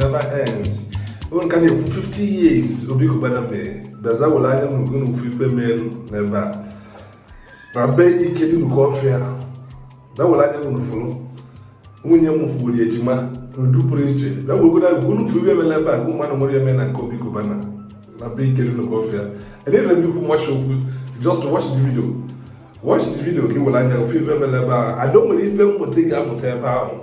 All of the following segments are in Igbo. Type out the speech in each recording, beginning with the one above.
Never ends. Onye ka na-ekwu 50 years Obi Cubana mee bịaza were anya nnukwu nnukwu ife mee n'ebe a na be Ike dị n'Ukọfịa bịa were anya unu fụrụ nwunye m fụrụ ejima n'udu pụrụ iche bịa wegodo unu fụ ife mere ebe a ka mmadụ nwere eme na nke Obi Cubana na be Ike dị n'Ukọfịa. Edere m ikwu much okwu. Just watch the video, watch the video ka ị were anya ofu ife mere ebe ahụ. Ada nwere ife mmụta ị ga-amụta ebe ahụ.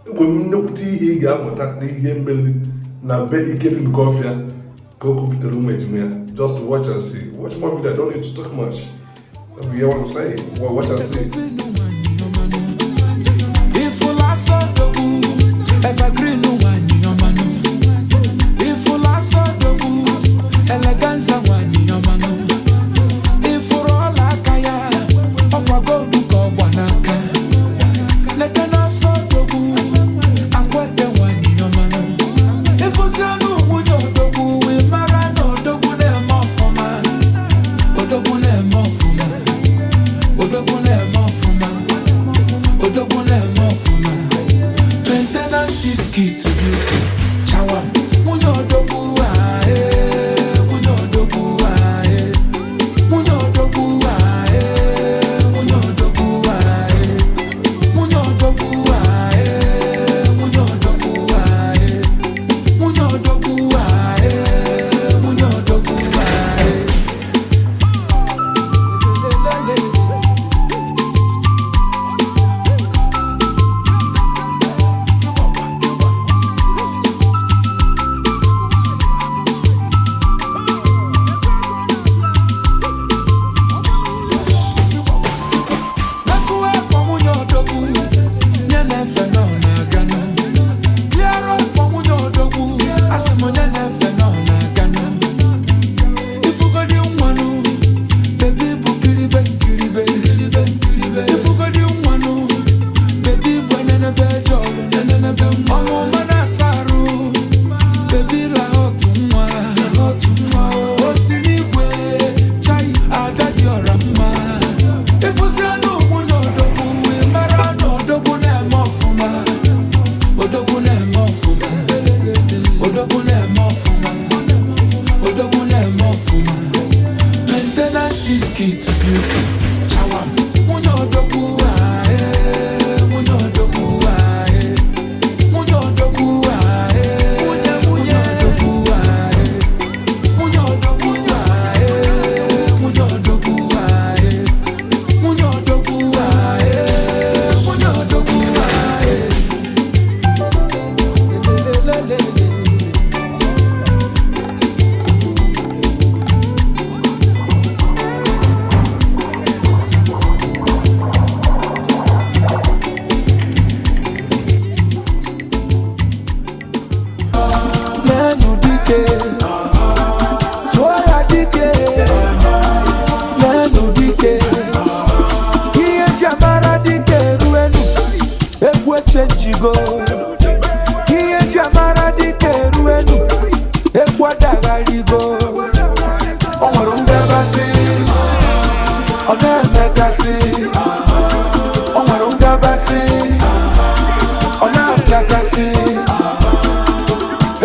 Enwere m nnekwute ihe ị ga-amụta n'ihe mmeri na be Ike dị n'Ukọfịa ka o kwupụtara ụmụ ejima ya. Just watch and see. Watch more video. I don't need to talk much. You hear what I'm saying? Well, watch and see. Ifụla sọdogbu evergreen nwanyị ọmanụ, ifụla sọdogbu eleganza nwanyị ọmanụ, ifụrụ ọla aka ya ọkwa gold ka ọgba n'aka lete na sọdogbu akwete nwanyị ọmanụ, ịfụzianụ nwunye odogwu wee mara na odogwu na-eme ọfụma, odogwu na-eme ọfụma, odogwu na-eme ọfụma, odogwu na-eme ọfụma. Maintenance is key to beauty. Chawa nwunye odogwu, ah, eh, nwunye odogwu, ah, eh, nwunye odogwu, ah, eh, nwunye odogwu, ah, eh, nwunye odogwu, ah, eh, nwunye odogwu, ah, eh, nwunye odogwu, ah, eh, nwunye odogwu, ah, eh. Lelelele. Mekuwe for nwunye odogwu, nye na-efe nọ na-aganụ. Clear up for nwunye odogwu, asị m onye na-efe nọ na-aganụ. Ifugodi nwanụ, baby bụ kiribe nkiribe, nkiribe nkiribe. Ifugodi nwanụ, baby bụ enenebe jọlụ, nenenebe nwa. Ọmụma na-asa arụ, baby la otu nwa, otu nwa. O si n'igwe, chai, ada dị ọra mma. Ịfụzianụ nwunye odogwu wee mara na odogwu na-eme ọfụma, odogwu na-eme ọfụma, odogwu na-eme ọfụma, odogwu na-eme ọfụma. Maintenance is key to beauty. Chawa nwunye odogwu, ah, eh, nwunye odogwu, ah, eh, nwunye odogwu, ah, eh, nwunye nwunye odogwu, ah, eh, nwunye odogwu, ah, eh, nwunye odogwu, ah, eh, nwunye odogwu, ah, eh, nwunye odogwu, ah, eh. Lelelelele. Lẹ́nu dike, tụọ ya dike, lẹ́nu dike, ihe eji amara dike eruenu, egwu echenjigo, ihe eji amara dike eruenu, egwu adagharigo, o nwere ngabasị, ọ na-emekasị, o nwere ngabasị, ọ na-apịakasị,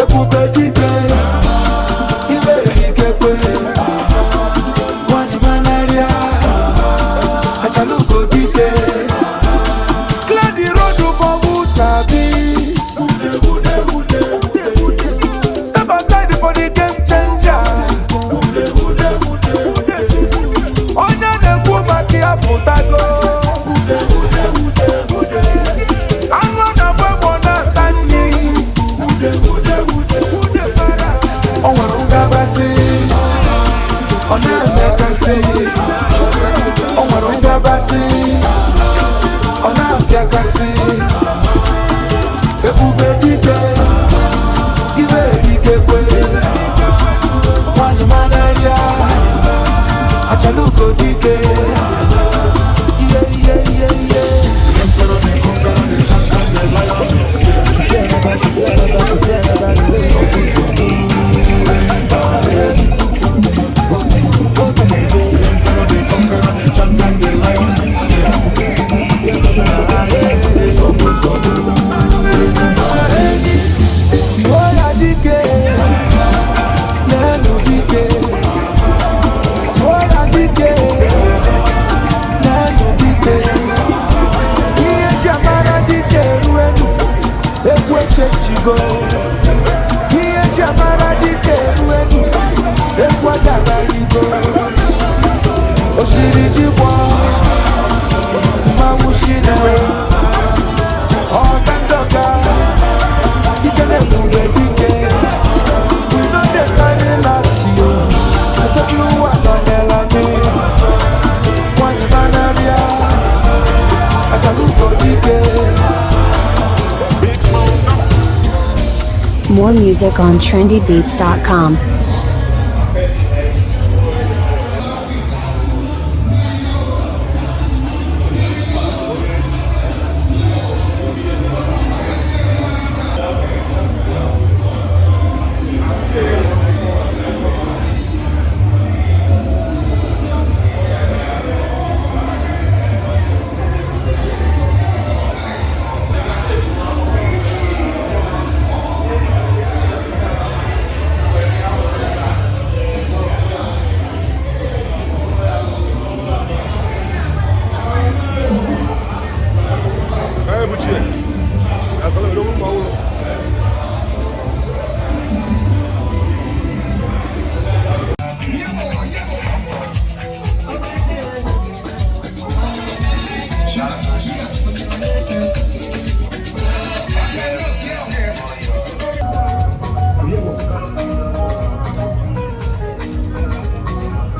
ebube dike, ime erikekwe, nwanyị manarịa, achalugo dike, clear the road for who sabi. Step aside for the game changer. Onye na-ekwu maka ya pụtago. Anụ na-agba egbo na-ata nri. More music on trendybeats.com. Ee, bụ chie. Asala were ụmụ ọhụrụ.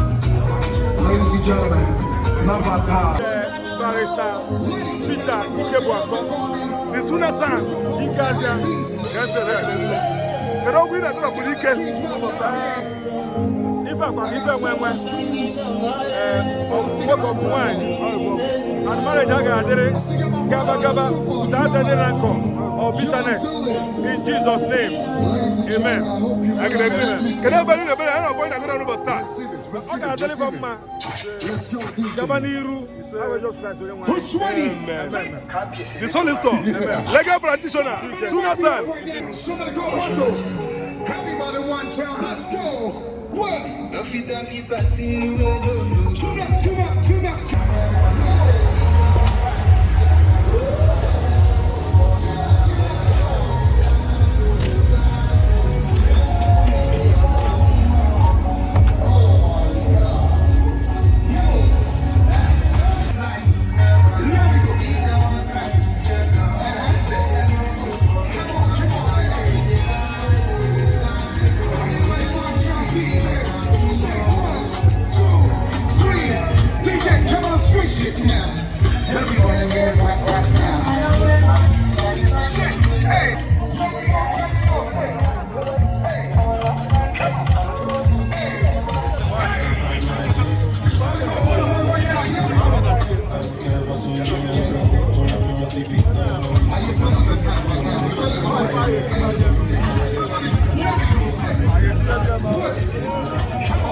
Ladies and gentlemen, not by power. Barrister Peter Ikebuafọ, the Suna San, Ikeazia. Kedu ọgwụ ị na-atụ na pụrụ ike? Ife akwa ife nwenwe, ee, nwoke ọ bụ nwaanyị, and marriage a ga-adịrị gaba gaba without any rancor or bitterness, in Jesus' name, Ladies and amen. gentlemen, I hope you Ekele really dịrị. Kedu ebe ị na-ebere ya na ọgbọ ị na-agụ n'ụbọchị taa? receive it. Ọ Receive it. ga-adịrị Receive mma it. Let's go, DJ. gaba n'iru, awe Jesus Christ onye nwe anyị. Who's ready? Amen. The solicitor, legal practitioner, Suna San. Somebody go bottle. Everybody one time. Let's go. One. Tune up, tune up, tune up. Three. DJ, come on, switch it now. Everybody get it right, right now. Sit. Hey. One more, one more. Say. Hey. Come on. Hey. Somebody go, hold on right now. Yeah. How you feeling this time right now? You feeling all right? Hey. Somebody, one, say. What? Come on.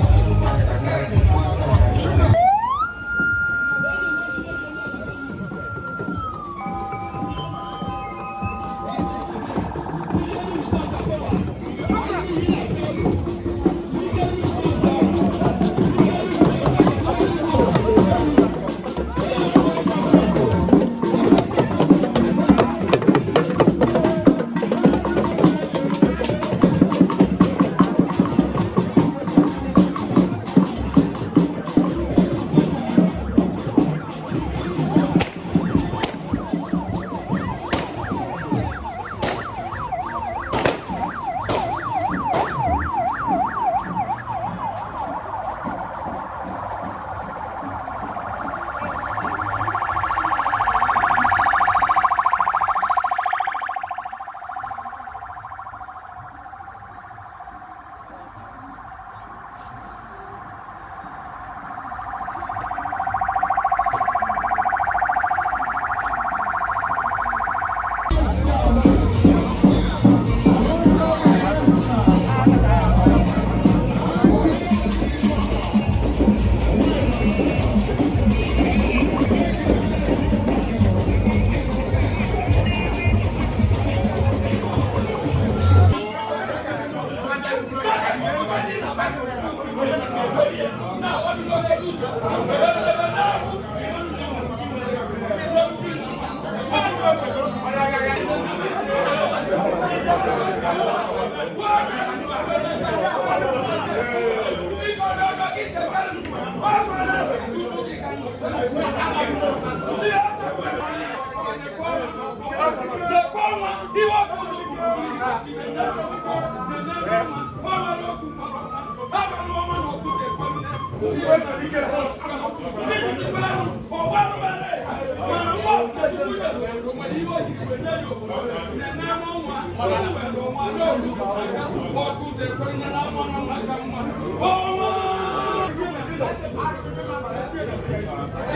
Hey.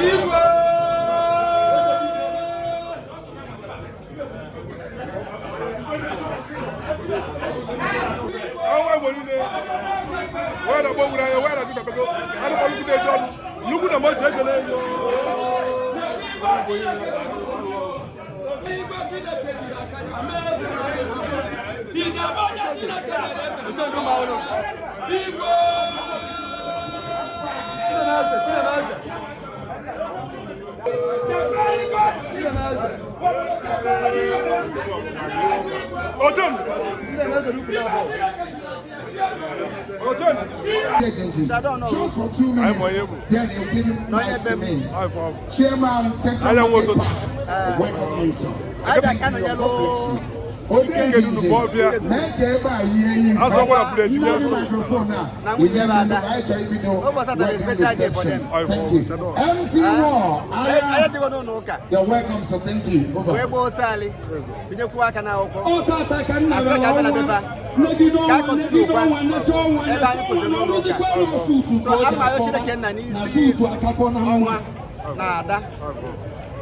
Igwe! Ọnwa Igbo niile wee na-agba nwere anya wee na-achụ dabego arụkpọlụ gị na-eji ọnụ nnukwu na mmoji ekele ego. Igwe Chineke jiri aka ya mee eze. Ị ga-abụ onye Chineke mere eze? Igwe! Ochen! Ochen! Just for 2 minutes, then he'll give him mic to me. Chairman, Central Anya nwe Market ụtụtụ. Park, welcome you, sir. Ike God bless you. Ike dunu bụ ọbịa. Mee ka ebe a yie iyi Azụ ọgbara pụrụ eji Nne bịa. gị microphone a, ị nye m nnukwu, anyị chọrọ ibido welcome reception. Thank you. MC War, Anyị Aya, dịgo n'ụlọ ụka you're welcome, sir. Thank you. wee Over. gbaa ose alị binyekwuo aka n'akwụkwọ. Ọtata ka nna Asị mere ka abịa na ọnwa befa. negide Ka ọnwa a negide kọntinu kwa ọnwa necha ọnwa ebe necha anyị ọnwa kwụsịrị na n'ụlọ ụka. ọrụzikwa na suutu ka So ọ ana m arịọ ga-akpọ Chineke nna na n'isi suutu akakọ na mma. Ọnwa na ada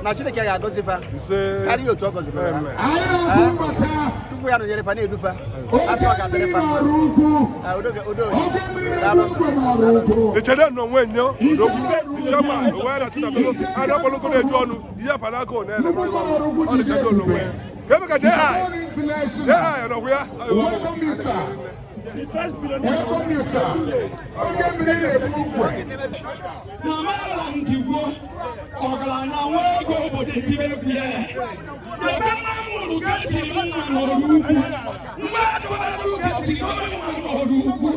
na Chineke ga-agọzi fa Ise. karịa otu ọ gọziri ha. Amen. Anyị na-afụ mbata Tupu ya nọnyere fa na-edufa asị oke ọ ga-adịrị mmiri fa mma. n'ọrụ ukwu. Ah, udo udo. Oke mmiri na-egbu ogwe n'ọrụ ukwu. Ichere na onwe nye odogwu ichema wee na-achụ dabego arụkpọlụ gị na-eji ọnụ ihe panakụ na-ele. Nnukwu mmadụ ọrụ ukwu Ọ ji dịcha dị ndị ebube. onwe ka ebe ka jee ha Ichadon jee International. ha ya nọkwu ya. Welcome you, sir. Welcome you, sir. Oke mmiri na-egbu ogwe. Na amaala ndigbo ọgaranya nwa ego obodo etibe egwu ya ebe nwa m mụrụ ka esiri m nwa n'ọrụ ukwu mmadụ ọrụ ka esiri dọrọ nwa n'ọrụ ukwu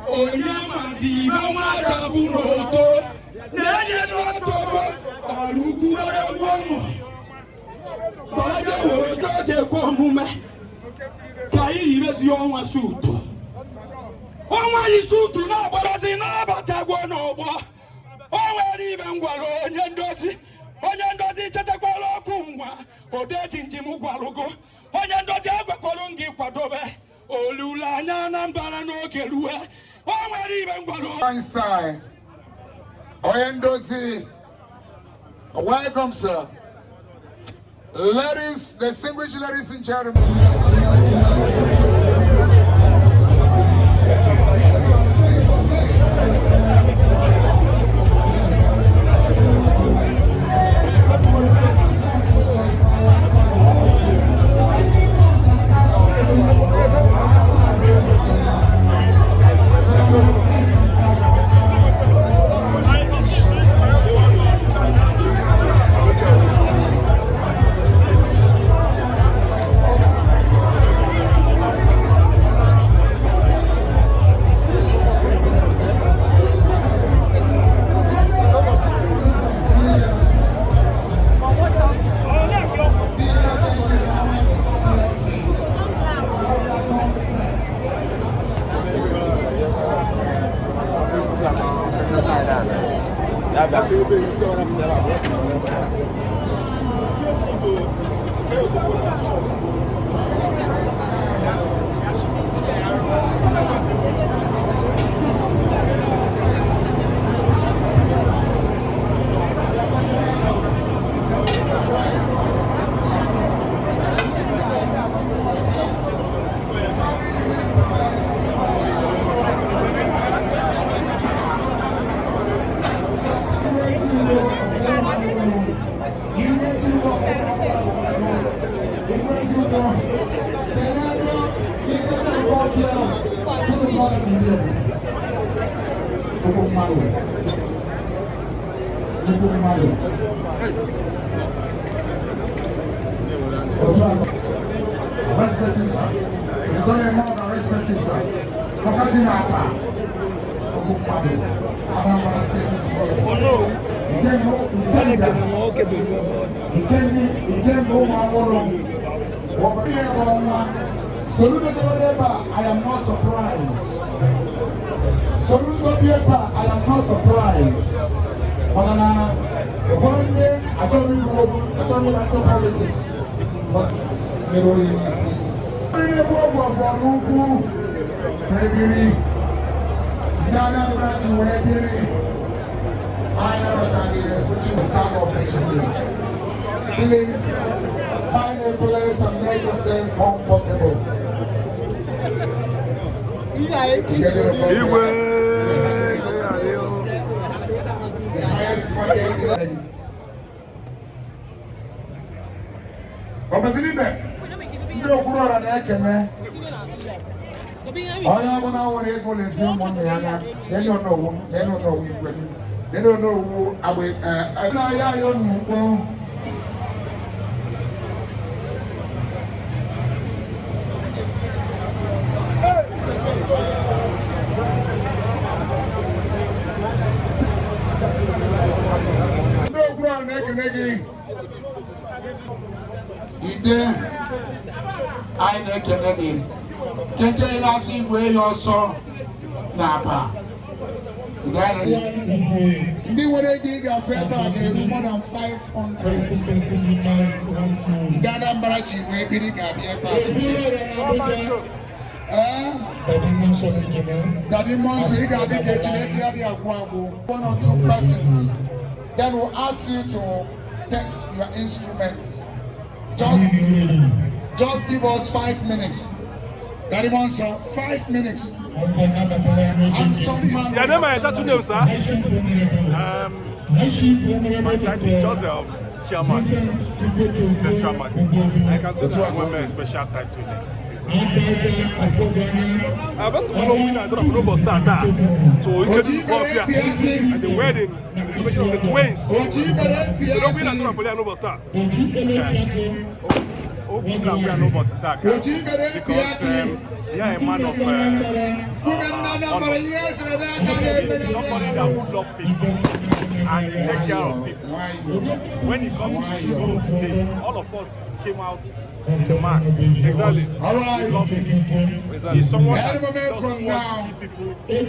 onye ma dị ibe nwa aja bụ n'oto na-enye n'otobo ọrụ ukwu dọrọ egwu ọnụ gbaraje were oje ekwe omume ka anyị yirezi ọnwa suutu ọnwa yi suutu na-agbarazi na-abatagwo n'ọgbọ. O nwere ibe m gwara onye ndozi, onye ndozi chetakwala ọkụ nwa odeji njem gwalụgo onye ndozi egwekwara m gị kwadobe olileanya Anambra n'oge rue. O nwere ibe m gwara Einstein. Onye ndozi. Welcome, sir. Ladies, distinguished ladies and gentlemen. Nnukwu mmadụ. Otu a, respect you, sir. You don't more than respect you, sir. Ọkaji na-akpa okwu mmadụ. Anambra State. Nke mbụ ụmụ agbọrọ ihe bụ ọnwa Soludo debere ebe a, I am not surprised. Soludo bi ebe a, I am not surprised. Maka na ụfọdụ ndị achọghị ikwu okwu, achọghị ịbata politics. But mere onye n'isi. Ndị na-egbu ọgwụ ọfọ n'ukwu mebiri ndị Anambra ji wee biri anyị anabataghị the switching start officially. Please find a place and make yourself comfortable. Igwe. The highest market. Ọbazilibe, ndị Okwuluọra na-ekene onye ọbụla nwere ego na-ezi ụmụnne ya anya. Leenụ onowu, leenụ onowu igwe m, leenụ onowu agba na-ayọ ayọ n'ugbo. Ndị Okwuluọra na-ekene gị. Ide, anyị na-ekene gị keke na-asị igwe ya ọsọ na-aba. Ndị nwere ego ịgafe ebe a ga-eru more than 500. Ndị Anambra ji wee biri ga-abịa ebe a today. Ee, Daddy Monso, ị ga-adị ka echi na echi adịghị agwụ agwụ. One or two persons, then we'll ask you to text your instrument. Just give us 5 minutes. Daddy Monso, 5 minutes. Handsome man. Your name and your title name, sir? My title is just chairman, Central Market. I can see that. Women special title name. First of all, we na drop robot start taa to Ikedu Ọfịa and the wedding, the celebration of the twins. So we na drop only robot start. Okwu na-agwa ya n'ụbọchị taa ka because you are a man of honor. Somebody that would love people and he take care of people. When it comes to his own today, all of us came out in the max. Exactly. All right. We love him. Exactly. He's someone that Any moment doesn't from want now, to see people in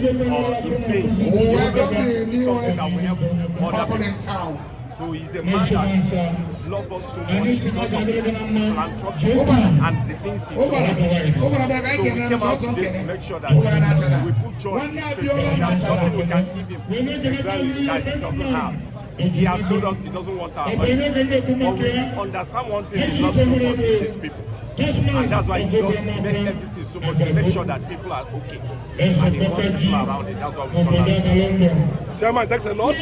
pain. we He welcome always the wants to do something that will newest help other couple people. in town. So he's a man that loves us so much because of his philanthropy and the things he does. So we came out today to make sure that we put joy in his face. There's nothing we can give him that he doesn't have. He has told us he doesn't want our money. But we understand one thing he loves so much, which is people. And that's why he does make everything so much to make sure that people are okay. And he wants people around it. That's why we come out. Chairman, thanks a lot. I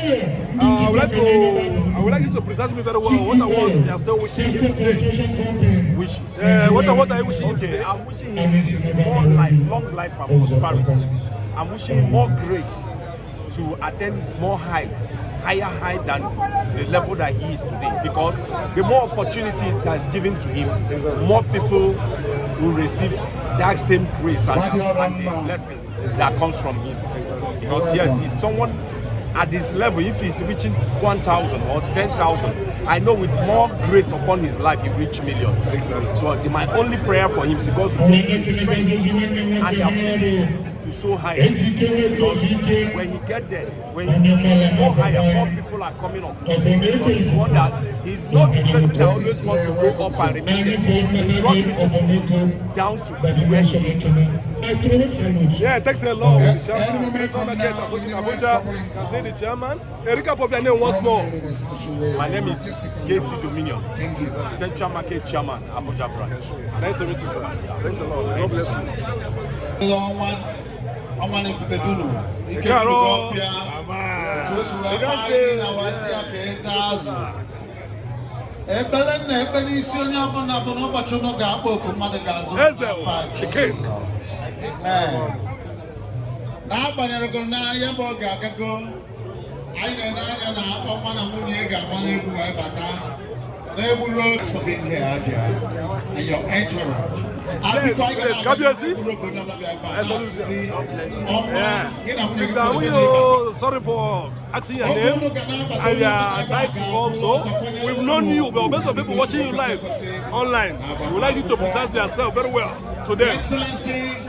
would like you to present me very well what I want. You are still wishing him today. Wishes. What are you wishing him Okay, today? I'm wishing him more life, long life and prosperity. I'm wishing him more grace to attain more heights, higher height than the level that he is today. Because the more opportunity that is given to him, more people will receive that same grace and the blessings that comes from him. Because yes, he's someone at this level, if he's reaching 1,000 or 10,000, I know with more grace upon his life, he reach millions. Exactly. So my only prayer for him is because he strength and the ability to so high. Because when he get there, when he get more higher, more people are coming up. Because he's one that he's not the person that always wants to go up and remain there. He brought people down to where he is. Yeah, thanks a lot. The Any chairman, moment Central from Market now, Association the newest Abuja. couple in Can town. see the chairman. Erika, pop your name once more. My name is KC Dominion, Thank you. Central Market Chairman, Abuja Branch. Nice to meet you, sir. Thanks a lot. God bless you. Ọnwa ọnwa na-efubedunu ike Nke arụ. ọfịa otu o si wee kpaa anyị na wazi ya ka ịta azụ. Ekpere na ekpe n'isi onye ọbụla bụ n'ụbọchị unu ga-akpọ oku mmadụ ga-azụ Eze, the king. Amen. N'agbanyeghị na ya bụ oge agago, anyị na-ene anya na ọnwa na nwunye ga-agba n'egwu wee bata n'egburu oge. For being here, Aja, and your entourage. Yes, Kabiyesi. I salute you. Yeah. Mr. Awino, sorry for asking your name and your title also. We've known you, but most of people watching you live online, we would like you to present yourself very well to them. Excellencies,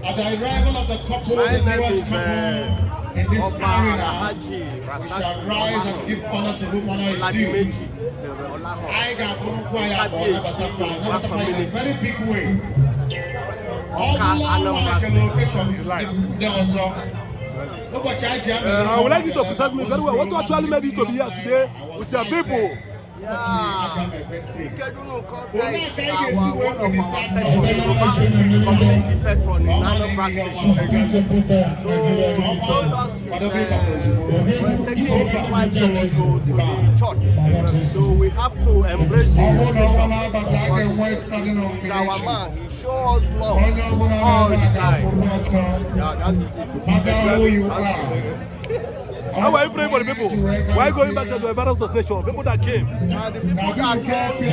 at the arrival of the couple, My the name newest is, couple in this Oba arena, Alhaji we shall rise and give honor to whom honor is due. Oladimeji. I got in a very big way. Awka, Anambra State. Ndị ọzọ ụbọchị anyị ji I would like you to present me very well. What actually made you to be here today with your people? Yeah. Ikedunu Ukofia is our one of our patron, Yoruba community patron in Anambra State. So he told us we're taking his wife to the church. So we have to embrace the Ọ bụrụ na ọnwa occasion. na-abata, a ga-enwe standing He's our ovation. man. He shows love Onye ọbụla all na-ebe the a time. ga-akwụrụ ọtọ. Yeah, that's it. No matter who you are. How are you praying for the people? Why going back to the embarrass the station? People that came. And the people Na that gịnị came, ka ọfịa?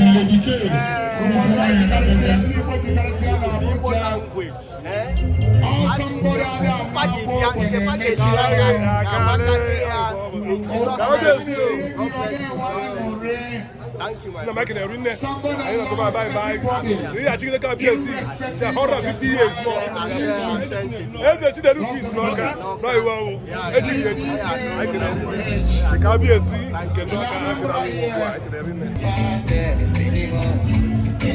Ụfọdụ anyị jikarịsịa, ndị Igbo jikarịsịa na Igbo Abuja. language. Eh? Ọ somebody adị ama akwụ ogbenye emechi. Thank you, my Na Mike na rinne. Somebody Anyị na-akọba loves bye bye. everybody. N'ihi achigide ka BSc. Say 150 years more. Eze Chinedu Chris n'Ọka nọ iwu ọnwụ. Echighị echi. Anyị kere the KBSC nke ndị Ọka ha kere anyị ugbu a. Anyị kere rinne.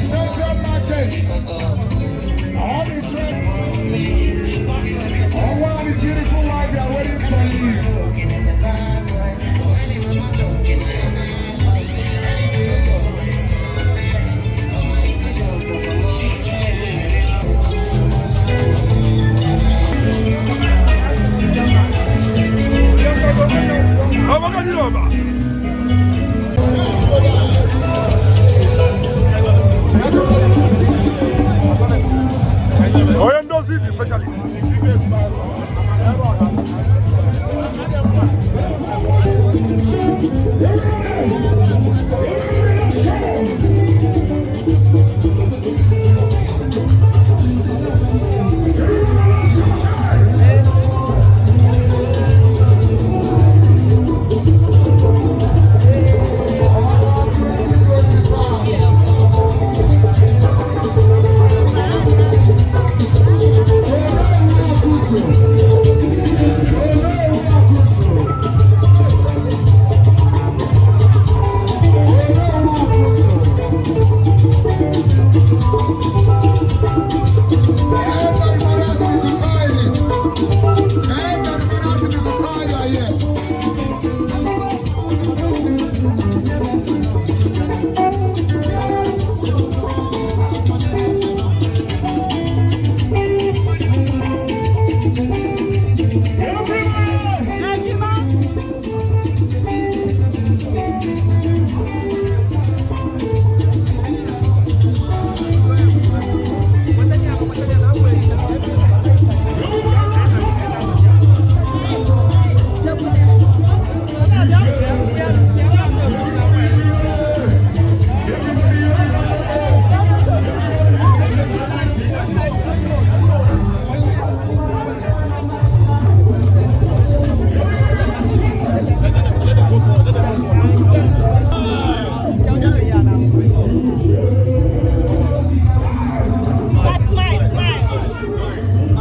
Central Market. All the trade. All one is beautiful wife, they are waiting for you. Ọmọkà nínú ọba. Onye ndozi dị specialist. Smile, smile.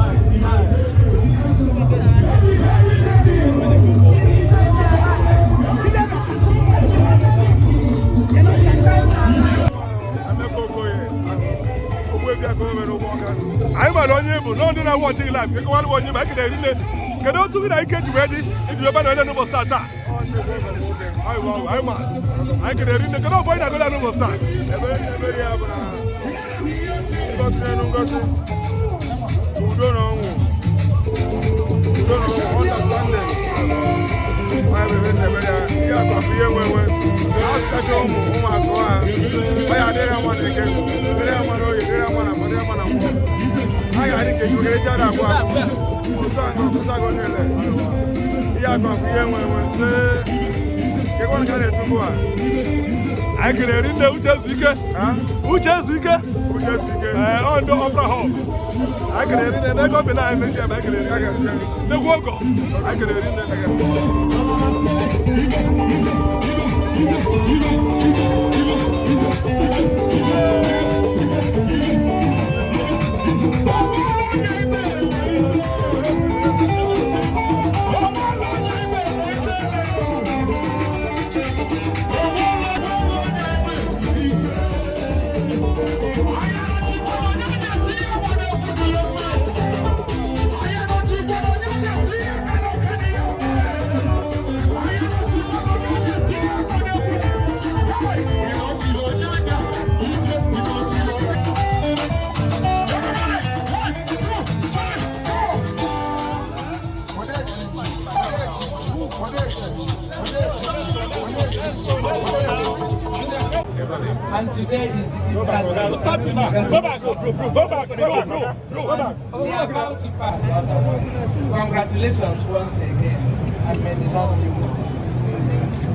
Emeka Okoye, Ogbuefi Akọmere Ụmụọka. Anyị mara onye bụ na ndị na-awụ ọchịghị live kekọwara onye bụ anyị kere rinne. Kedu otu gị na ike ji wee dị iji wee bana onye n'ụbọchị taa taa? Anyị ma anyị ma anyị kere rinne. Kedu ọbọ anyị na-agụla n'ụbọchị taa? Ebere ebere ya bụ na ngọzi n'elu ngọzi, udo na ọṅụ, udo na ọṅụ, understanding. Onye bụ ebe na-ebere ya, ihe akụ akụ ihe enwe enwe, azụtacha ụmụ ụmụ azụ ha, ọ ya adịrị ya mma na eke, dịrị ya mma na oye, dịrị ya mma na afọ, dịrị ya mma na nkwọ. Ha ga-adị ka ejigere eji ada agwụ agwụ. Otu a na ọtụtụ agụ niile. Ihe akụ akụ ihe enwe enwe. Kekwanụ ka a na-etubu a. Anyị kere rinne. Uche ezu ike. Uche ezu ike. Uche ezu ike. Ee, ọ ndị Opera Hall. Anyị kere rinne n'ego bi na anyị na-eji ebe anyị kere rinne. N'egwu ogo. Anyị kere rinne. Thank you. And today is the Easter day. Go back, go back, go back, go back. We are about to part. Congratulations once again, and may the Lord be with you. Thank you.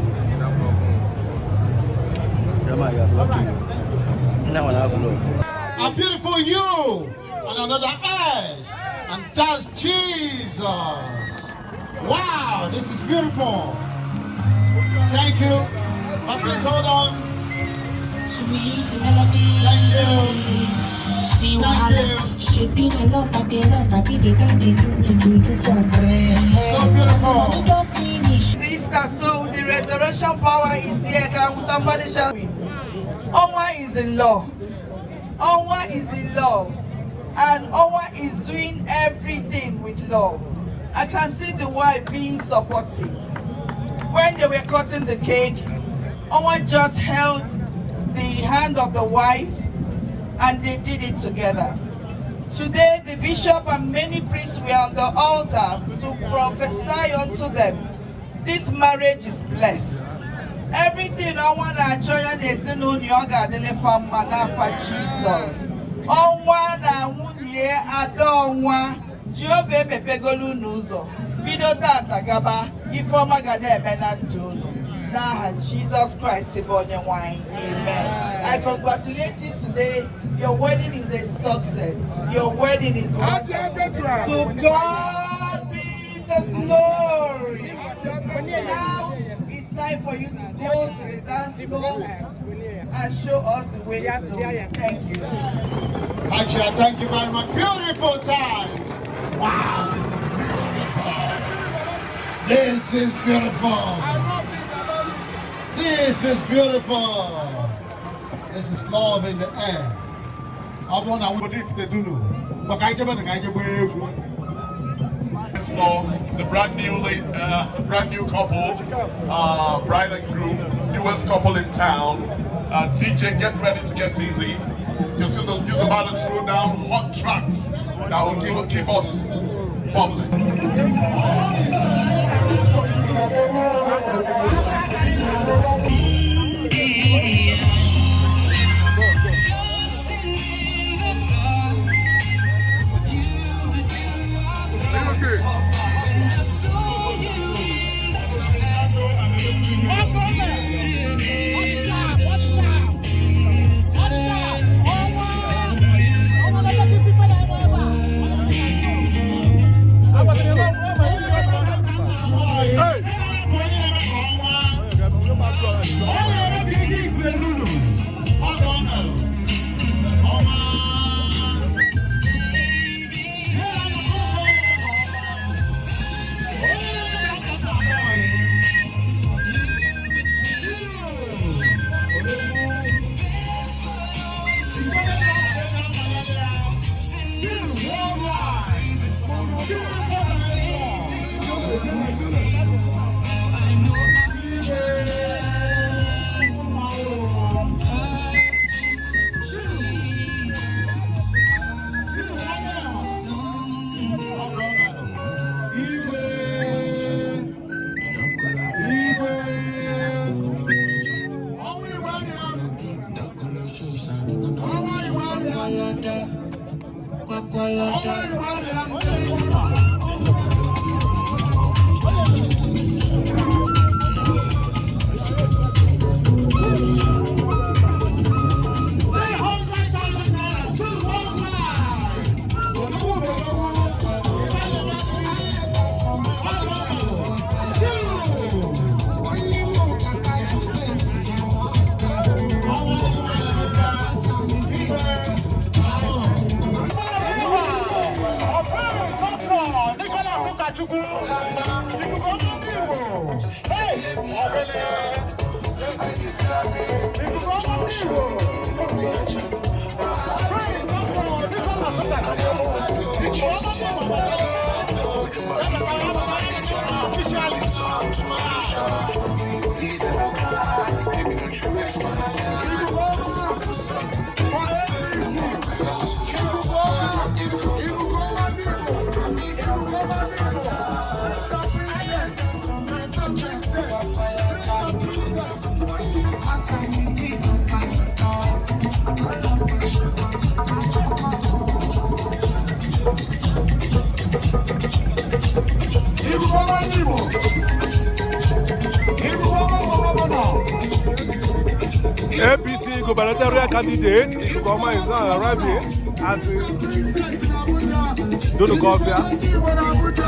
A beautiful you and another S, and that's Jesus. Wow, this is beautiful. Thank you. But please hold on. Sweet melody. Thank you. See Thank wahala. you. Shebi na love I dey love. I be the guy dey do me juju for brain. So beautiful. Money don finish. Easter, so the resurrection power is here. Can somebody shout? Onwa is in love. Onwa is in love. And Onwa is doing everything with love. I can see the wife being supportive. When they were cutting the cake, Onwa just held the hand of the wife and they did it together. Today, the bishop and many priests were on the altar to prophesy unto them. This marriage is blessed. Everything ọnwa na-achọ ya na ezinụlọ ya, ọ ga-adịrị fa mma n'afa Jizọs. Ọnwa na nwunye ada ọnwa, Jehova emepegolu unu ụzọ. Bido tata gaba, ife ọma ga na-eme na ndụ unu. N'aha Jizọs Kraịst bụ onye nwe anyị. Amen. I congratulate you today. Your wedding is a success. Your wedding is wonderful. To God be the glory. Now it's time for you to go to the dance floor and show us the way to do it. Thank you. Actually, thank you very much. Beautiful times. Wow, this is beautiful. This is beautiful. This is beautiful. This is love in the air. Ọ bụrụ na obodo ifite dunu maka anyị jebe na ka anyị jebe egwu. This for the brand new couple, bride and groom, newest couple in town. DJ, get ready to get busy. Just about to throw down hot tracks that will keep us bubbling. gubernatorial candidate, Ikuku Ọma, is now arriving at the Dunukofia.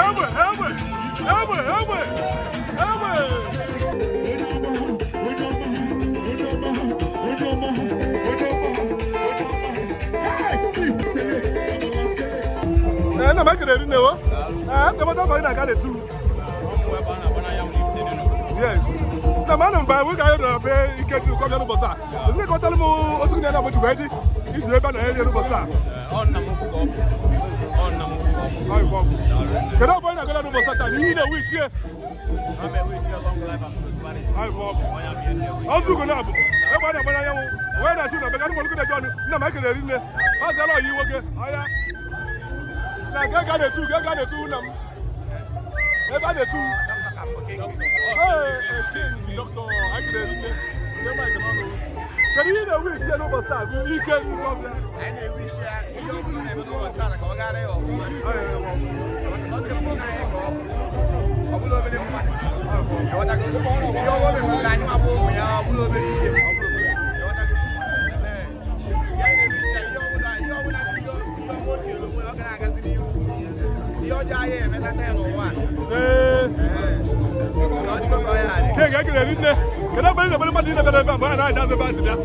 Egbe, egbe, egbe, egbe, egbe. Ee, nna m ekele rinne o. Ee, ndemọta afọ gị na-aga na-etu. Yes. Na m anụ m ba nwoke anyị nọrọ be ike dị ụkọ bịa n'ụbọchị taa. Ezi ka kọtara m otu gị na ya wee dị iji ebe a na-eri n'ụbọchị taa. Kedu ọbụ anyị na-agara n'ụbọchị taa n'ihe ị na-ewu isie? Ọzọ ugo na-abụ egbe a na-agba n'anyanwụ wee na-asị na meka nụmọlụkụ na-eje ọnụ. Nna m ekele rinne. Maazị ala ọyi nwoke ọya na nke ga na-etu nke ga na-etu nna m ebe a na-etu. Ee, king dọkịta anyị kere rinne. Kedu ihe ị na-ewu isi ya n'ụbọchị taa bụ ike nnukwu ọbịa? Kege ekele rinne. Kedu ebe ị na-ebere mmadụ ị na-ebere ebe a mgbe a na-aja azụ ebe a si bịa?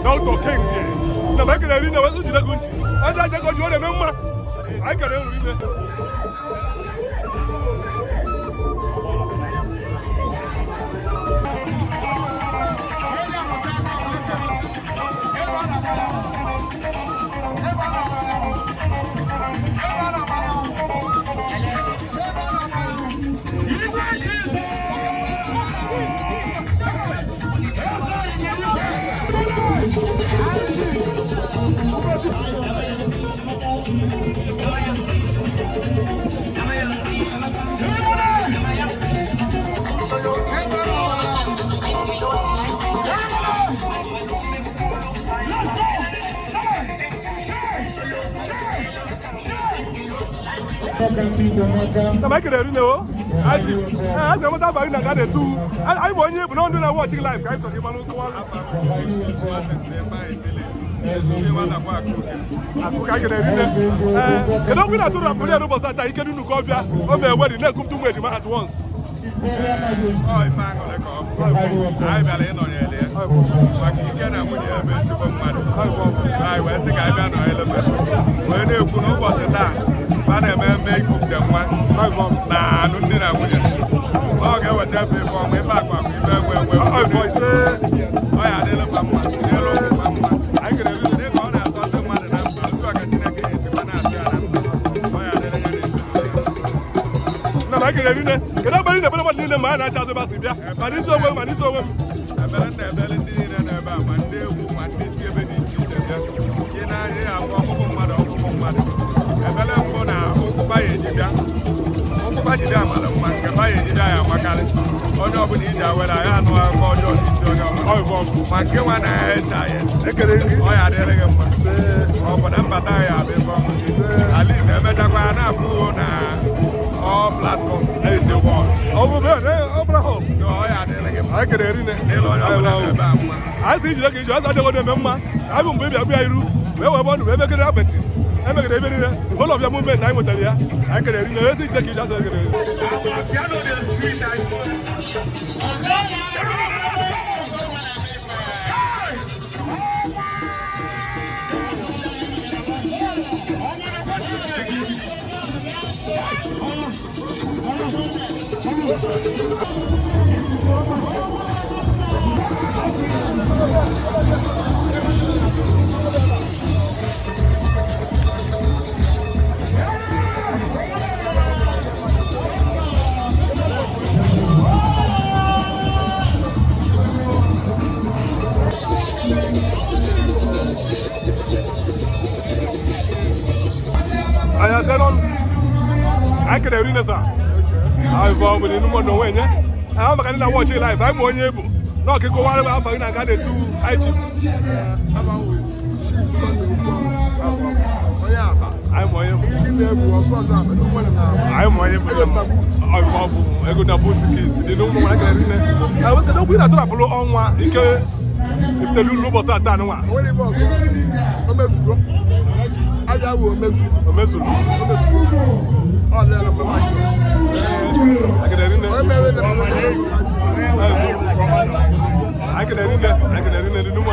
Dr. King na m ekele rinne wee jide gị ntị. Eze aja gị ọ na-eme mma. Anyị kere unu rinne. Na ma ekele rinne o. Aji. Eh, a ga-amata abalị na ga na-etu. Anyị bụ onye bụ na ndụ na-watch live ka anyị chọrọ ịmalụ nkọwa. Akụ ka anyị na-eri. Ee, kedu okwu ị na-atụrụ apụrụ ya n'ụbọchị taa ike dị nnukwu ọbịa o mee wedding na-ekwupụta ụmụ ejima at once. Ọ ife aṅụrị ka ọ bụ. Anyị bịara ịnọnyere ya maka ike na nwunye ya bụ ezigbo mmadụ. Anyị wee sị ka anyị bịa nọnyere ha wee na-ekwu n'ụbọchị taa a na-eme eme ikupụta nwa na alụmdi na nwunye. Ọ ga-eweta efe ife ọma, ife akụ akụ, ife enwe enwe. Ọ ya adịla fa mma, dịla ụmụ fa mma. Dịka ọ na-atọ ndị mmadụ na mkpa, otu a ka Chineke ga-esikwa na-atụ ya na mkpa. Ọ ya adịla ya na ezinụlọ ya. Nna m ekele rinne. Kedu abalị na-ebere mmadụ niile ma a na-acha azụ ebe a si bịa ma n'isi onwe m ma n'isi onwe m. Ebere na ebere ndị niile nọ ebe a, ma ndị egwu ma ndị si ebe dị iche iche bịa ị na-anya ya afụ ọkpụkpụ mmadụ, ọkpụkpụ mmadụ. Ebere mbụ na ụkwụba ya eji bịa, ụkwụba ji bịa mara mma, nke ba ya eji bịa ya amakarị. Onye ọbụla iji awere anyị anụ akụkọ ọjọọ n'isi onye ọbụla, ma nke nwa na-ese anyị ọ ya adịrị gị mma. Ọ bụ na mbata ya abụ ife ọma. Ala Igbo emechakwa ya na-afụ na all platform ezi wọl. Ọ bụ Abraham. Ọ ya adịrị gị mma. Anyị kere rinne. N'elu onye ọbụla nọ ebe a mma. Anyị si ijide ka iji ọzọ adịghị eme mma. Anyị bụ mgbe ị bịa bịa iru wee wee bọọlụ wee megide apịtị emegide ebe niile ụlọ ọbịa movement anyị nwetara ya. Anyị kere rinne ezi ije ka iji ọzọ ekere. Anyị atẹ n'ọnụ. Anyị kere rinne sa. Anyị bụ ọ bụ n'inu mmadụ onwe nye. Anyị maka ndị na-watch live, anyị bụ onye bụ na ọkịkọ wara afọ gị na nga na-etu anyị chi. Anyị ma onye bụ. Anyị ma onye bụ. Ọ bụ ego na butikis dị n'ụmụ nwa kere rinne. Anyị bụ kedu okwu ị na-atụrapụrụ ọnwa ike iftere uru ụbọchị atọ anụnwa. O mezuru. Anyị kere rinne. Anyị kere rinne. Anyị kere rinne dị n'ụmụ.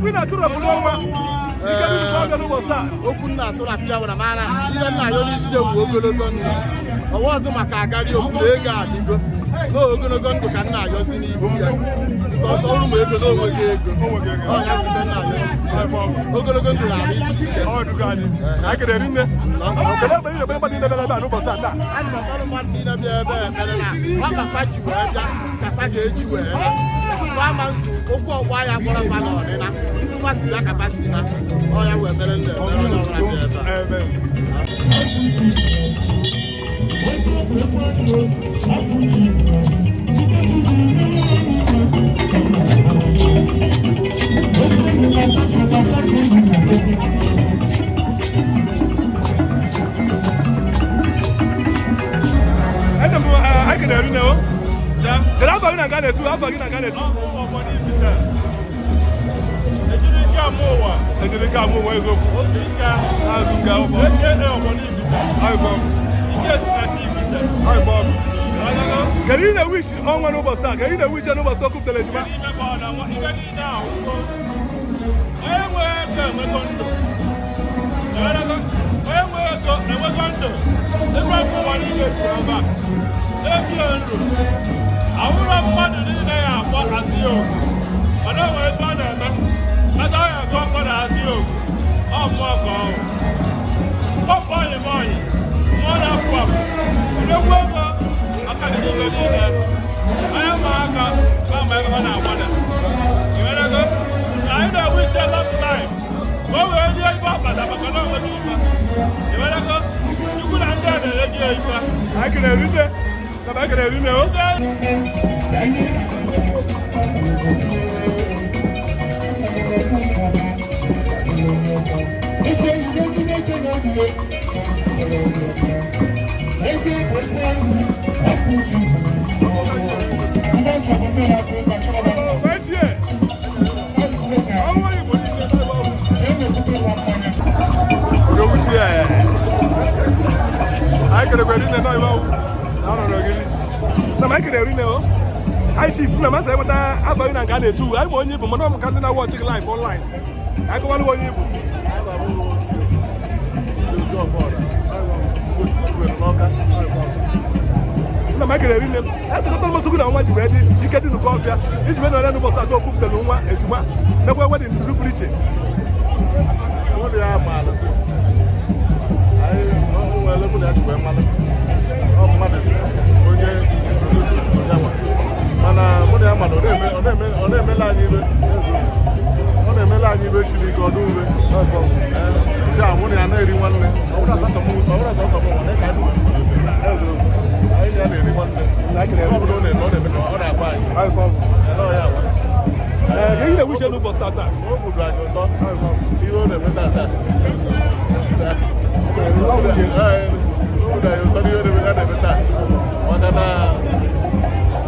Okwu ị na-atụrapụrụ ọnwa ike dị n'ụkọ n'ụbọchị taa. Okwu nna atụrapụ ya nwere mara ibe nna ya onye isi ewu ogologo ndụ ọwa ọzọ maka agari otu na ego adịgo na ogologo ndụ ka nna ayọzi n'isi ya nke ọsọ ọrụ ma ego na onweghị ego ọnya bụ ibe nna ayọ n'isi ya. Ogologo ndụ na-arụ isi ike. Anyị kelere nne. Kedu ebe ị na-ekpere mmadụ niile bịara ebe a n'ụbọchị taa? Ana m akpọrọ mmadụ niile bịa ebe a ekpere na ọ ka fa ji wee bịa ka fa ga-eji wee bịa fa ma nzu okwu ọgwa ya gwọrọ fa na ọdịna ndị fa si ya ka fa si na ọ ya wee ekpere nna ekpere onye ọbụla bịa ebe a. Ede m anyị kelere nne o. Kedu afọ gị na nga na-etu? Afọ gị na nga na-etu? Ejiri ike amụ ụwa eziokwu. Azụ nke ụfọ. Ayịbọ. Kedu ị na-ewish ọnwa n'ụbọchị taa? Kedu ị na-ewish ya n'ụbọchị taa o kupụtara ejima? Ahụrụ mmadụ niile ya akpọ asị ogu mana o nwere ebe ọ na-eme mmadụ ọ ya agụ ọkpọ na asị ogu ọ mmụọ ka ọ pọpụ ọyị m ọyị mmụọ na-apụ apụ odogwu ego aka dị n'ime niile anya ma aka ma ma ebe ọ na-agbada iwerego anyị na-enwe iche lọp laif ka o wee rie ibe ọkpata maka na onweghị ife iwerego chukwu na ndị a na-enye gị ya ife. Anyị kelere nne. Kama anyị kelere nne o. Anyị kelekwa nne na iwe na ọnọdụ gị. Na ma anyị kelere nne o. Anyị chief na masị enweta afọ gị na nke a na-etu anyị ma onye ibu mana ọ bụ ka ndị na-awụ ọchị gị live online. Anyị kọwalụ onye ibu. Nna m ekele rinne m etokọta m otu na nwa ji wee dị ike dị n'ụkọ ọfịa iji wee nọrọ n'ụbọchị atọ okwufutere nwa ejima mekwa wedin nduru pụrụ iche. Ụlọ ya maara sị, anyị ọ nwere mụ na ya ji wee malụ. Ọ mmadụ onye introduce ya nwa. Mana mụ na ya mana ọ na-emela anyị ibe ọ na-emela anyị ibe siri ike ọdụ ube si a mụ na ya na-eri nwanne ọ bụrụ sọsọ mụ ọ bụrụ sọsọ mụ nwa ka anyị anyị ya na-eri nwanne ọ bụrụ na ọ na-eme ka ọ na-agba anyị Ele ọ ya agwa. Ee, ka ihe na-ewuche n'ụbọchị tata. O gburu anyị ụtọ ihe ọ na-eme tata. O gburu anyị ụtọ n'ihe ọ na-eme ya na-eme taa maka na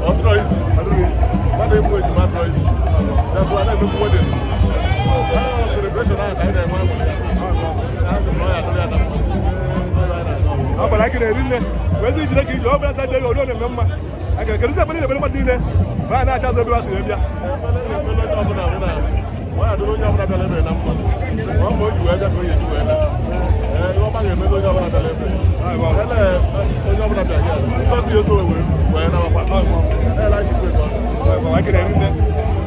ọ dịrọ isi mmadụ egbu ejima adịrọ isi ya bụ a na-emekwu wedding celebration ahụ ka anyị na-enwe aṅụrị ya. A sị m na ọ ya adịrị ya na mma. Ọ ya na-atọ. Ọ gbara akịrị eri nne wee sị jide ka iji ọ bụla sa dị ego na-eme mma aka kedụzi ekpere na-ekpere mmadụ niile ma a na-acha azụ ebe ha si wee bịa. Onye ọbụla bụ na ọ ya adịrị onye ọbụla bịara ebe na mma. Ọ ma o ji wee bịa ka o ji wee bịa. Ee, ihe ọma ga-emezi onye ọbụla bịara ebe. Ele onye ọbụla bịara ya. Ngozi eso wee wee nawakwa. Ele anyị jikwa ego. Akịrị eri nne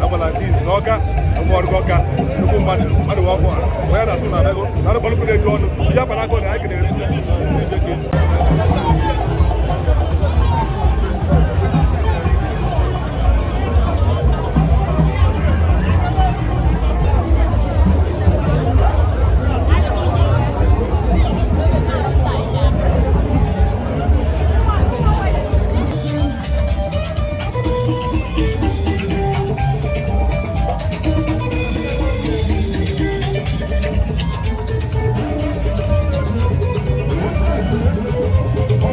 agbala kiz na ọka ọmụọrụgọ ọka nnukwu mmadụ mmadụ wee ọkụ onye na-asụ na abịago na arụkpọlụkụ na-eju ọnụ ihe akpara akụ na akịrị eri nne ndị ije ka Thank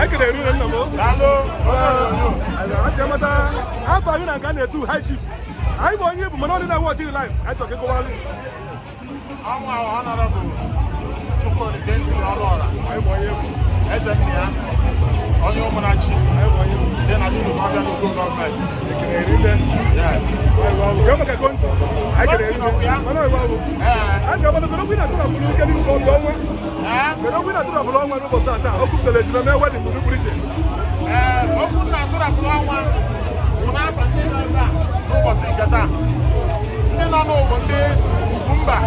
Anyị kelere rinne nna m. Asị ka mata afọ anyị na nke a na-etu high chief. Anyị bụ onye bụ mana ọ dị na watch live. Anyị chọrọ ka ịkọwalụ. Ọnwa Honorable Chukwudi Benson Ọlụọra. Eze nna ya, onye Ụmụnachi dị na Dunukọfịa local gọọmenti. Yes. Gwa maka konti. Anyị kelere rinne. Mana ọ bụ. Anyị ga-agbado kedu okwu ị na-atụrapụrụ ike n'ime ka ọ bụ ọnwa. Kedu okwu ị na-atụrapụrụ ọnwa n'ụbọchị taa? O kwupụtara ejima mee wedding n'ụdị pụrụ iche. Ee, okwu na-atụrapụrụ ọnwa bụ n'afọ ndị nọ ebe a n'ụbọchị nke taa. Ndị nọ n'ụbụ ndị Ugwumba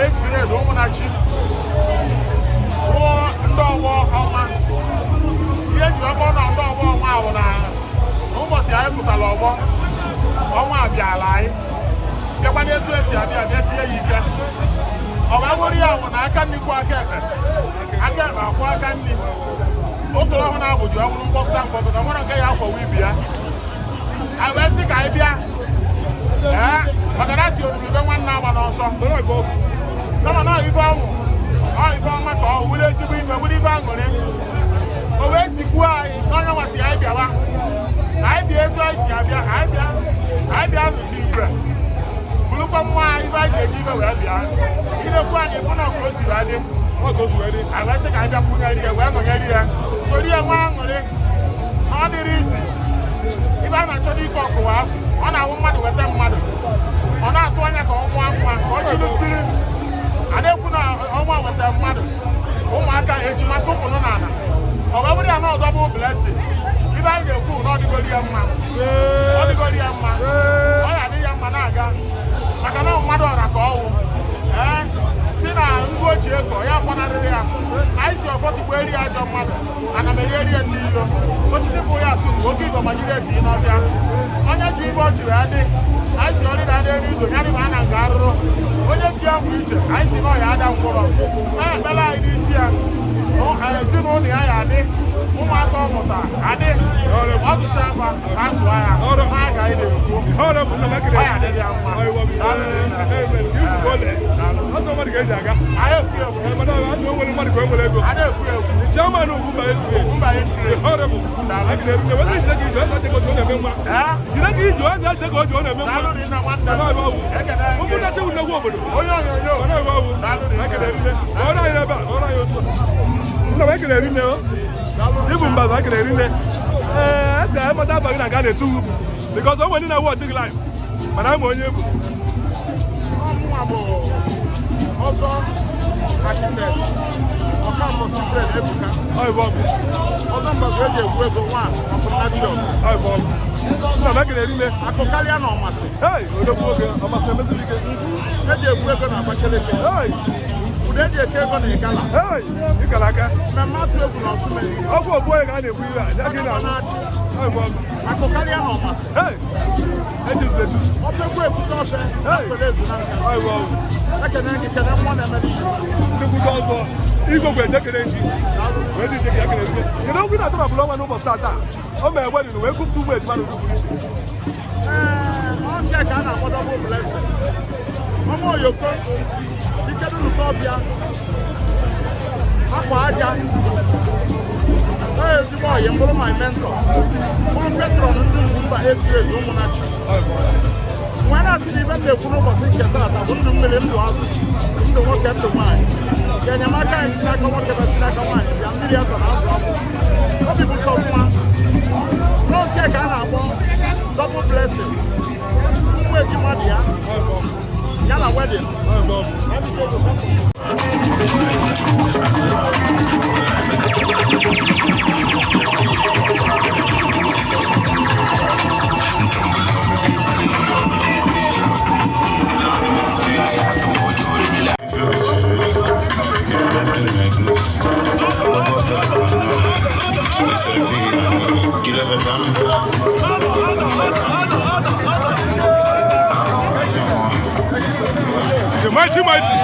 age grade Ụmụnachi rụọ ndị ọgbọ ọnwa. Ihe eji ọgbọ na ndị ọgbọ ọnwa ahụ na n'ụbọchị anyị pụtara ọgbọ ọnwa abịala anyị bịakwa n'etu esi abịa abịa sie ya ike. Ọ bụ bụrụ ya nwụ na aka nri kwụ aka ekpe, aka ekpe akwụ aka nri. Otu ọhụrụ na-abụji ọ bụrụ mkpọpụta mkpọpụta nwere nke ya akwawa ibi ya. Anyị wee sị ka anyị bịa ee maka na asị oruru be nwanne agba n'ọsọ kama na ife ọnwụ ọ ife ọma ka ọ wụrụ ezigbo ife wụrụ ife aṅụrị. O wee sikwuo anyị n'onye nwasị anyị bịawa anyị bịa etu anyị si abịa anyị bịa n'igwe bụrụkwa mmụọ anyị ife anyị ga-eji ife wee bịa ilekwu anyị fụ na ka o si wee dị. Anyị wee sị ka anyị bịa kwụnyere ya wee nọnyere ya soro ya nwa aṅụrị na ọ dịrị izi ife a na-achọ n'ike ọkụwa asụ ọ na-awụ mmadụ weta mmadụ ọ na-atụ anya ka ọ mụọ nwa ka ọ chịrị mmiri a na-ekwu na ọnwa weta mmadụ ụmụaka ejima tụpụnụ n'ala ọ bụ bụrụ ya na ọzọ bụ blessing ife anyị ga-ekwu na ọ dịgoro ya mma ọ dịgoro ya mma ọ ya adị ya mma na-aga maka na mmadụ ọra ka ọwụ ee si na ngụ ochie kọ ya gbanarịrị ya anyị si ọfọ tukwu eri ya ajọ mmadụ ana m eri ya ndị ilo osisi bụ ya atụ oke igbo gbajiri eti n'ọbịa onye ji ibe ọ chịrị adị anyị si ọrịda adị eri ido ya dịba a na nke arụrụ onye ji ya bụ iche anyị si na ọya ada ngwụrọ a ekpere anyị n'isi ya ezinụlọ ya ya adị ụmụaka ọ mụta adị ọ tụcha afa ka a sụọ ya ha agaghị na-ekwu ọ ya adịrị ya mma. The chairman of Ugwumba age grade, honorable. I can never see the because I'm only watching live, but I'm only also architect. Ọkafọ Cyprian Ebuka. Ọzọ mbazụ eji egwu ego nwa ọfụnachio. Akụ karịa na ọmasị. Eji egwu ego na Abakaliki. Ụdị eji eke ego na Igala. Mmemme atụ egwu na Ọsụmeri. Akụ karịa na ọmasị. Ọfegwu ekwute ọfe na ezu na nka. Ekene gị kene mmụọ na-emere ihe. Igwe bụ ejekere ji wee dị ijeke ekere ji. Kedu okwu ị na-atụrapụrụ ọnwa n'ụbọchị taa taa? O mere wedding wee kwupụta ụmụ ejima n'ụdị pụrụ iche. Ee, ọ nke ka a na-akpọ double blessing. Ọnwa oyoko, ike Dunukọfịa, akwa aja. Ee, ezigbo ọyị m bụrụ my mentor, bụrụ patron ndị Ugwumba age grade Ụmụnachi. Nwa na-asị na ibe m na-ekwu n'ụbọchị nke taata bụ ndụ mmiri, ndụ azụ, ndụ nwoke, ndụ nwaanyị. Ka enyemaka anyị si n'aka nwoke na si n'aka nwaanyị bịa mmiri atọ na azụ ọkụ. Obi bụ sọ mma. N'oge ka a na-akpọ double blessing. Ụmụ ejima dị ya, ya na wedding. The mighty mighty.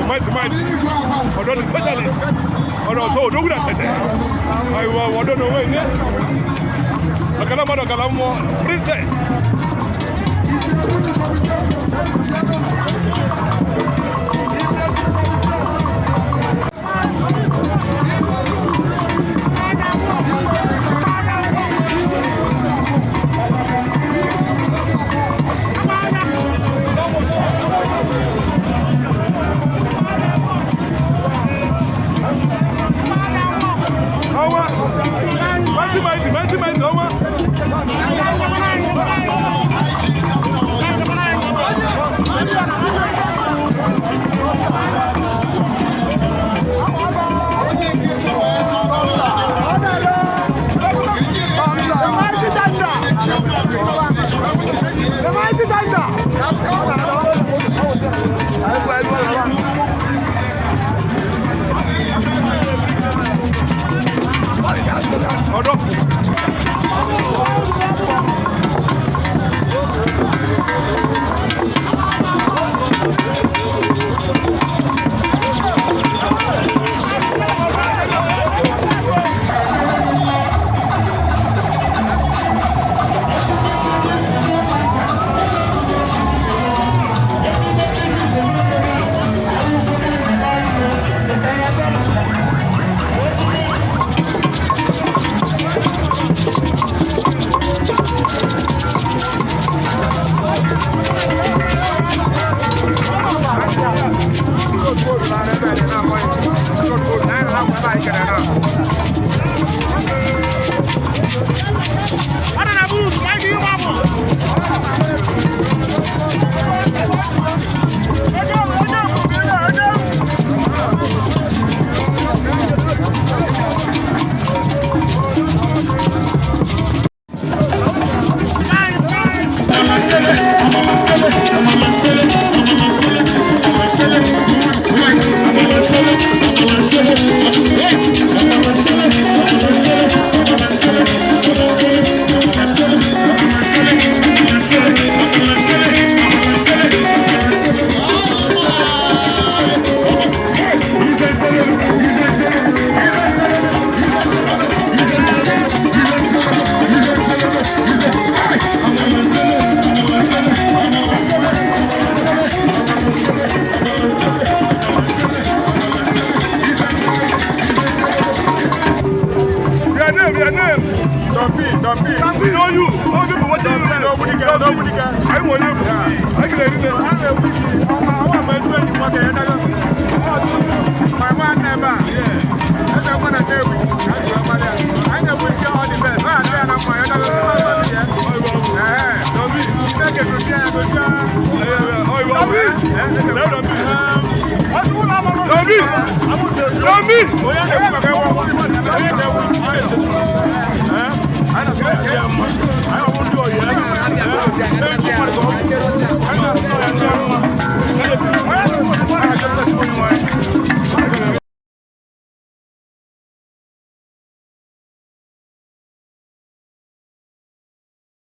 Mighty mighty ọ̀dọ́ ni specialist ọ̀dọ̀ tó odogwu na tẹ̀tẹ̀ ayiwa ọ̀dọ́ na onwe nye ọ̀kadà mmadụ ọ̀kadà mmụọ princess. Ọnwa mighty mighty mighty mighty ọnwa. The mighty thunder! Ọ̀dọ́. Your name, your name. Topi, Topi. We know you. All people watching you now. I want you. I can hear you. Tobi! Tobi!